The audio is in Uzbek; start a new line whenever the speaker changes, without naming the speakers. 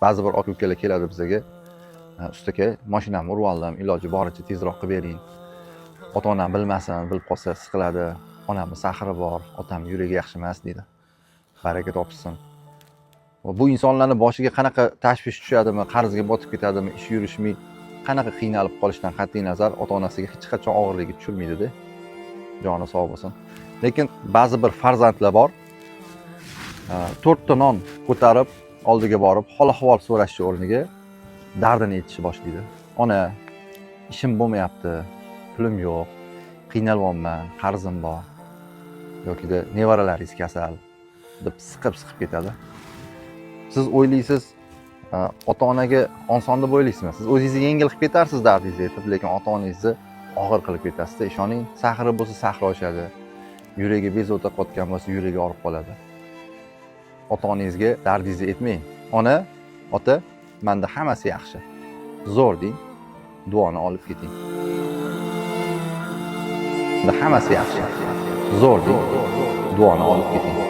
Ba'zi bir aka ukalar keladi bizaga: "Usta aka, mashinamni urib oldim, iloji boricha tezroq qilib bering. Ota onam bilmasin, bilib qolsa siqiladi, onamni sahri bor, otam yuragi yaxshi emas", deydi. Baraka topsin. Va bu insonlarni boshiga qanaqa tashvish tushadimi, qarzga botib ketadimi, ish yurishmay qanaqa qiynalib qolishidan qat'iy nazar, ota onasiga hech qachon og'irligi tushirmaydida, joni sog' bo'lsin. Lekin ba'zi bir farzandlar bor, to'rtta non ko'tarib oldiga borib hol ahvol so'rashni o'rniga dardini aytishni boshlaydi: "Ona, ishim bo'lmayapti, pulim yo'q, qiynalyapman, qarzim bor", yokida "nevaralaringiz kasal", deb siqib siqib ketadi. Siz o'ylaysiz, ota onaga oson deb o'ylaysizmi? Siz o'zingizni yengil qilib ketarsiz dardingizni aytib, lekin ota onangizni og'ir qilib ketasizda. Ishoning, sahri bo'lsa, sahri oshadi, yuragi bezovta qotgan bo'lsa, yuragi og'rib qoladi. Ota onangizga dardingizni aytmang. "Ona, ota, manda hammasi yaxshi, zo'r", deng, duoni olib keting. "Manda hammasi yaxshi, zo'r", deng, duoni olib keting.